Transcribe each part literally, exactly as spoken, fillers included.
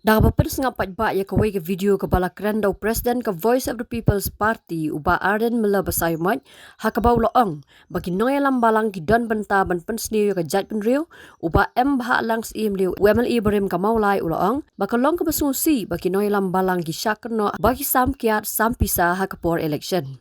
Da kaba pynsngap paidbah ïa kawei ka video kaba la kren da u President ka Voice of the People's Party, u Bah Ardent Miller Basaiawmoit, ha kaba u la ong ba ki nongïalam balang ki don bynta ban pynsniew ïa ka jaitbynriew. U Bah M Bhalang Syiem, u MLA barim ka Mawlai, u la ong ba ka long kaba sngewsih ba ki nongïalam balang ki shah kynnoh ba ki sam kiad sam pisa ha ka por election.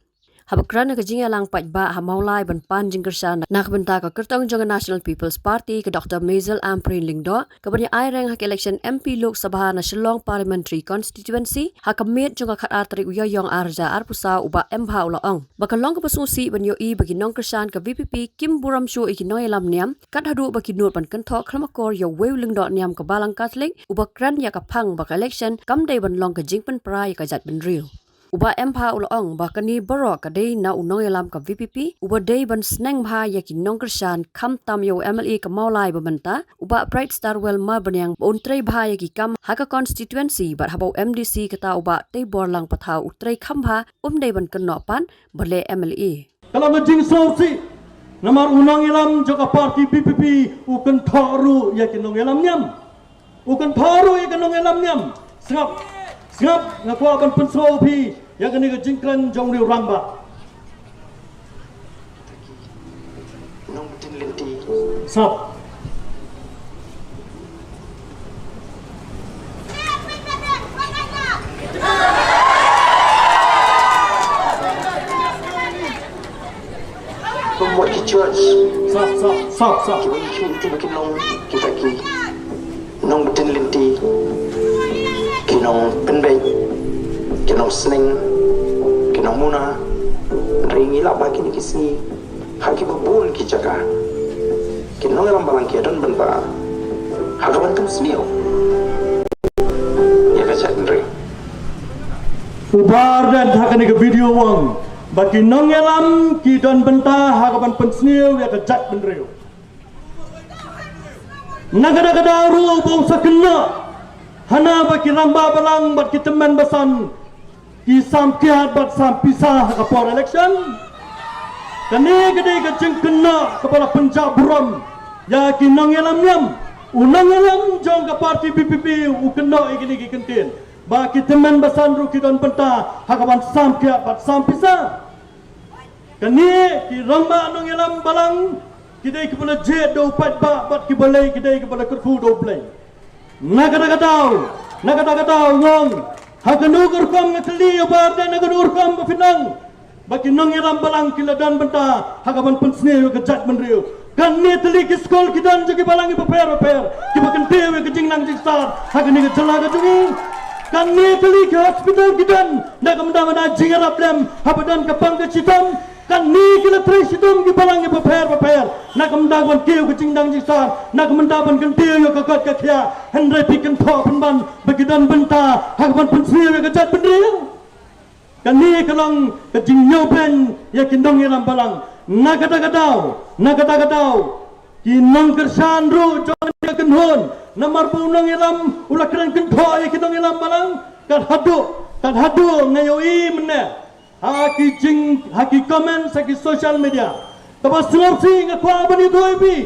Haba kren ha ka jingïalang paidbah ha Mawlai ban pan jingkyrshan na ka bynta ka kyrtong jong ka National People's Party, ka Doctor Maisel Ampareen Lyngdoh, kaban ïa aireng ha ka election MP Lok Sabha na Shillong Parliamentary Constituency ha ka miet jong ka khatar tarik u Ïaïong arhajar arphew saw, u Bah M Bha u la ong ba ka long kaba sngewsih ban ïohi ba ki nongkyrshan ka VPP kim burom shuh ïa ki nongïalam niam, kat haduh ba ki nud ban kynthoh khlem akor ïa uwei u lyngdoh niam ka Balang Katholik uba kren ïa ka phang ba ka election kam dei ban long ka jingpynpra ïa ka jaitbynriew. U Bah M Bha u la ong ba kane baroh ka dei na u nongïalam ka VPP uba dei ban sneng bha ïa ki nongkyrshan, khamtam ïa u MLA ka Mawlai ba mynta, u Bah Brightstarwell Marbaniang, ba un trei bha ïa ki kam ha ka constituency, bad haba u MDC kata u Bah Teiborlang Pathaw u trei kham bha, um dei ban kynnoh pat ba leh MLA. Ka long ka jingsngewsih namar u nongïalam jong ka party VPP u kynthoh ruh ïa ki nongïalam niam. U kynthoh ruh ïa ki nongïalam niam. Sngap, sngap, nga kwah ban pynsngew phi ïa kane ka jingkren jong u rangbah. Nongbutin lynti. Sngap. Pynmut ki church. Sap, sap, sap, sap. Kiba ngi khmih te ba kin long kita ki nongbutin lynti, ki nongpynbeit, ki nongsneng, ki nongmuna. Hynrei ngi lah ba kine ki sngi ha kiba bun ki jaka ki nongïalam balang ki don bynta ha kaban pynsniew ïa ka jaitbynriew. U Bah Ardent ha kane ka video u ong ba ki nongïalam ki don bynta ha kaban pynsniew ïa ka jaitbynriew. Na ka daw ka daw ruh ba u sa kynnoh hana ba ki rangbah balang bad ki tymmen basan ki sam kiad bad sam pisa ha ka por election. Kane ka dei ka jingkynnoh kaba la pynjah burom ïa ki nongïalam niam. U nongïalam jong ka party VPP u kynnoh ïa kine ki kyntien ba ki tymmen basan ruh ki don bynta ha kaban sam kiad bad sam pisa. Kane ki rangbah nongïalam balang ki dei kiba la jied da u paidbah bad kiba leh ki dei kiba la kyrkhu da U Blei. Na ka daw ka daw, na ka daw ka daw u ong, ha kano ka rukom nga kylli ïa u Bah Ardent, na kano ka rukom ba phi nang ba ki nongïalam balang ki la don bynta ha kaban pynsniew ïa ka jaitbynriew? Katne tylli ki skul ki don jong ki balang kiba pher bapher kiba kyntiew ïa ka jingnang jingstad ha kane ka jylla ka jong ngi. Katne tylli ki hospital ki don na ka bynta ban ai jingïarap lem haba don ka pang ka shitom. Katne ki la trei shitom ki balang kiba pher bapher na ka bynta ban kiew ka jingnang jingstad, na ka bynta ban kyntiew ïa ka koit ka khiah. Hynrei phi kynthoh pynban ba ki don bynta ha kaban pynsniew ïa ka jaitbynriew. Kane ka long ka jingïoh beiñ ïa ki nongïalam balang. Na ka daw ka daw, na ka daw ka daw, ki nongkyrshan ruh jong ka kynhun, namar ba u nongïalam u la kren kynthoh ïa ki nongïalam balang. Kat haduh, kat haduh nga ïohi mynne ha ki jing, ha ki comment ha ki social media. Kaba sngewsih nga kwah ban ïathuh ïa phi,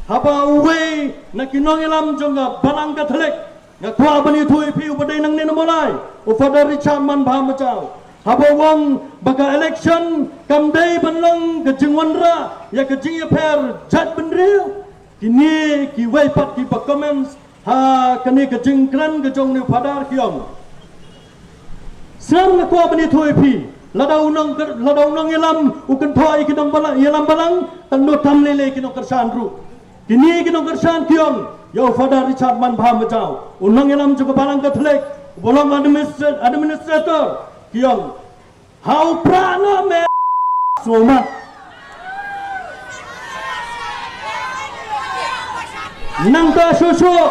haba uwei na ki nongïalam jong ka Balang Katholik, nga kwah ban ïathuh ïa phi, uba dei nangne na Mawlai, u Father Richard Manbha Majaw, haba u ong ba ka election kam dei ban long ka jingwanrah ïa ka jingïapher jaitbynriew. Kine kiwei pat kiba comments ha kane ka jingkren ka jong une u Father ki ong. Sngap, nga kwah ban ïathuh ïa phi, lada u nong, lada u nongïalam u kynthoh ïa ki nongbalang, ïalam balang, tang noh tam lei lei ki nongkyrshan ruh. Kine ki nongkyrshan ki ong ïa u Father Richard Manbha Majaw, u nongïalam jong ka Balang Katholik, uba long administra-, administrator, ki ong, ha u prah noh me, sngewmat. Nangta shuh shuh,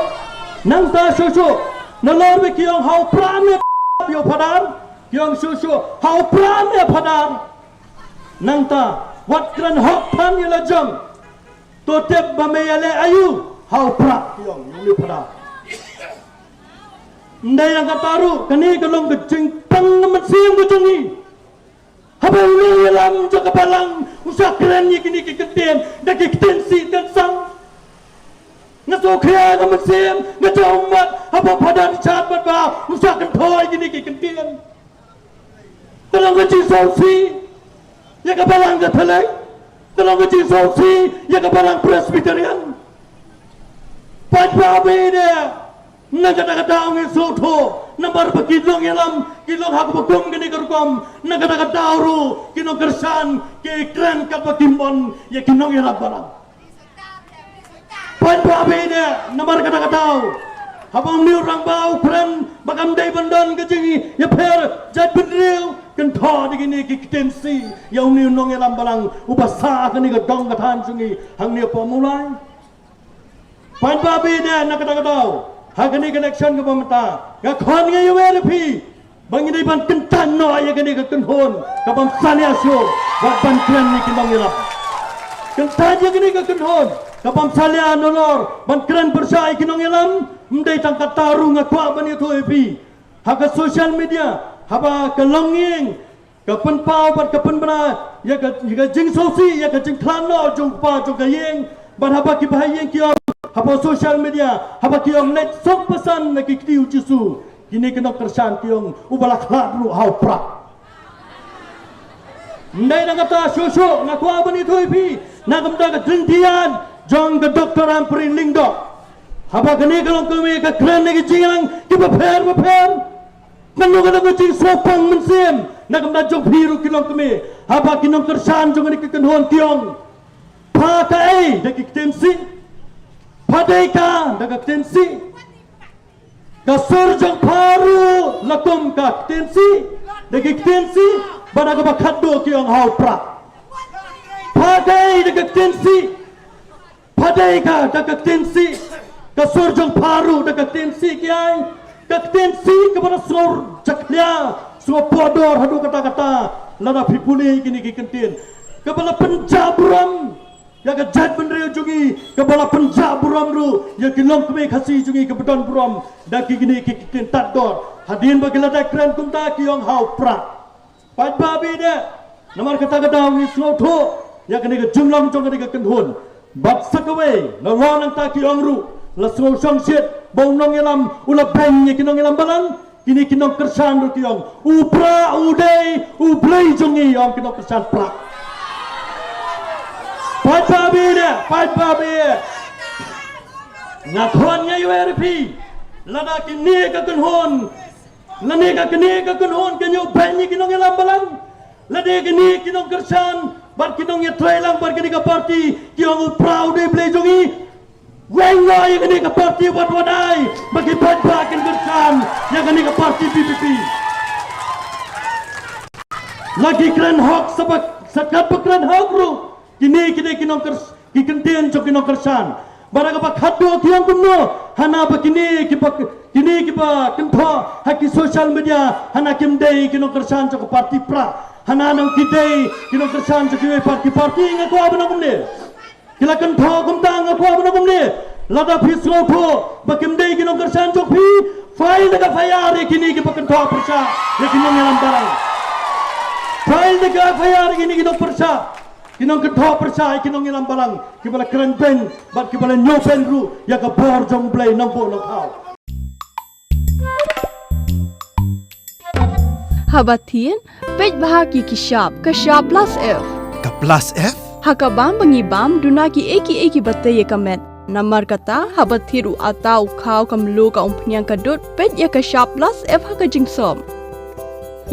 nangta shuh shuh, nalor ba ki ong ha u prah me, ïa u Father, ki ong shuh shuh ha u prah me Father. Nangta wat kren hok than ïa la jong. To tip ba me ïaleh aïu ha u prah, ki ong ïa u Father. Ym dei tang kata ruh, kane ka long ka jingpang mynsiem ka jong ngi. Haba u nongïalam jong ka balang u sa kren ïa kine ki kyntien da ki ktien sih ktien sang, nga sngewkhia ka mynsiem, nga jaw ummat ha Ba phadan chat bad ba, u sa kynthoh ïa kine ki kyntien. Ka long ka jingsngewsih ïa ka Balang Katholik. Ka long ka jingsngewsih ïa ka Balang Presbyterian. Paidbah baieit, na kata ka daw ngi sngewthuh, namar ba ki nongïalam ki long ha kaba kum kane ka rukom, na kata ka daw ruh ki nongkyrshan ki kren katba kim mon ïa ki nongïalam balang. Paidbah baieit, namar kata ka daw, haba une u rangbah u kren ba kam dei ban don ka jingïapher jaitbynriew, kynthoh da kine ki ktien sih ïa une u nongïalam balang uba sah ha kane ka dong ka thaiñ jong ngi hangne hapoh Mawlai. Paidbah baieit, na kata ka daw, ha kane ka election kaba mynta, nga khot nga ïawer ïa phi ba ngi dei ban kyntait noh ïa kane ka kynhun ka bym salia shuh bad ban kren ïa ki nongïalam. Kyntait ïa kane ka kynhun ka bym salia nalor ban kren pyrshah ïa ki nongïalam. Ym dei tang kata ruh, nga kwah ban ïathuh ïa phi, ha ka social media, haba ka longïing ka pynpaw bad ka pynbna ïa ka, ïa ka jingsngewsih, ïa ka jingkhlad noh jong u kpa jong ka ïing, bad haba ki bahaïing ki ong hapoh social media, haba ki ong, "Leit sngewbha san na ki kti u Jisu," kine ki nongkyrshan ki ong, "Uba la khlad ruh ha u prah." Ym dei na kata shuh shuh, nga kwah ban ïathuh ïa phi, na ka bynta ka jingthiah jong ka Doctor Humphrey Lyngdoh, haba kane ka longkmie ka kren ïa ki jingïalang kiba pher ba pher. Kano kano ka jingsngewpang mynsiem na ka bynta jong phi ruh ki longkmie, haba ki nongkyrshan jong kane ka kynhun ki ong, pha kaei da ki ktien sih? Pha dei ka da ka ktien sih? Ka sur jong pha ruh la kum ka ktien sih, da ki ktien sih, bad ha kaba khatduh ki ong ha u prah. Pha kaei da ka ktien sih? Pha dei ka da ka ktien sih? Ka sur jong pha ruh da ka ktien sih ki ai. Ka ktien sih kaba la sngew jakhlia, sngew pordor haduh katta katta lada phi pule ïa kine ki kyntien. Kaba la pynjah burom ïa ka jaitbynriew jong ngi, kaba la pynjah burom ruh ïa ki longkmie Khasi jong ngi kiba don burom da kine ki kyntien tad dor. Hadien ba ki la dep kren kumta ki ong ha u prah. Paidbah baieit, namar kata ka daw ngi sngewthuh ïa kane ka jinglong jong kane ka kynhun. Bad sa kawei, nalor nangta ki ong ruh, la sngewshongshit ba u nongïalam u la beiñ ïa ki nongïalam balang. Kine ki nongkyrshan ruh ki ong, u prah u dei u blei jong ngi, ong ki nongkyrshan prah. Paidbah baieit, paidbah baieit, nga khot nga ïawer ïa phi, lada kine ka kynhun, lane ka kine ka kynhun kan ïoh beiñ ïa ki nongïalam balang, lane kine ki nongkyrshan bad ki nongïatreilang bad kane ka parti ki ong u prah u dei u blei jong ngi, weng noh ïa kane ka parti wat wat ai ba ki paidbah kin kyrshan ïa kane ka parti VPP. La ki kren hok, sa ba, sa katba kren hok ruh, kine ki dei ki nongkyrs-, ki kyntien jong ki nongkyrshan. Bad ha kaba khatduh ki ong kumno, hana ba kine kiba, kine kiba kynthoh ha ki social media, hana kim dei ki nongkyrshan jong ka parti prah, hana nang ki dei ki nongkyrshan jong kiwei pat ki parti. Nga kwah ban ong kumne, ki la kynthoh kumta, nga kwah ban ong kumne, lada phi sngewthuh ba kim dei ki nongkyrshan jong phi, file da ka FIR ïa kine kiba kynthoh pyrshah ïa ki nongïalam balang. File da ka FIR ïa kine ki nongpyrshah, ki nongkynthoh pyrshah ïa ki nongïalam balang, kiba la kren beiñ bad kiba la ñiewbeiñ ruh ïa ka bor jong u Blei Nongbuh Nongkhaw. Haba thied, peit bha ïa ki shap, ka shap plus F. Ka plus F? Ha ka bam ba ngi bam, duna kiei kiei kiba tei ïa ka met. Namar kata, haba thied u atta u khaw, ka mluh, ka umphniang, ka dud, peit ïa ka shap plus F ha ka jingsop.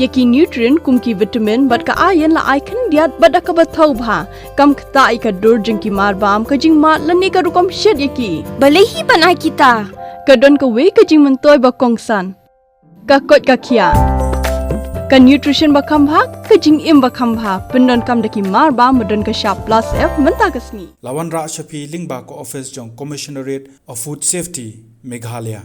Ïa ki nutrient kum ki vitamin bad ka iron la ai khyndiat bad da kaba thaw bha. Kam ktah ïa ka dur jong ki mar bam, ka jingmad lane ka rukom shet ïa ki. Balei hi ban ai kita? Ka don kawei ka jingmyntoi ba kongsan. Ka koit ka khiah. Ka nutrition ba kham bha, ka jingim ba kham bha. Pyndonkam da ki mar bam ba don ka shap plus F mynta ka sngi. La wanrah sha phi lyngba ka office jong Commissionerate of Food Safety, Meghalaya.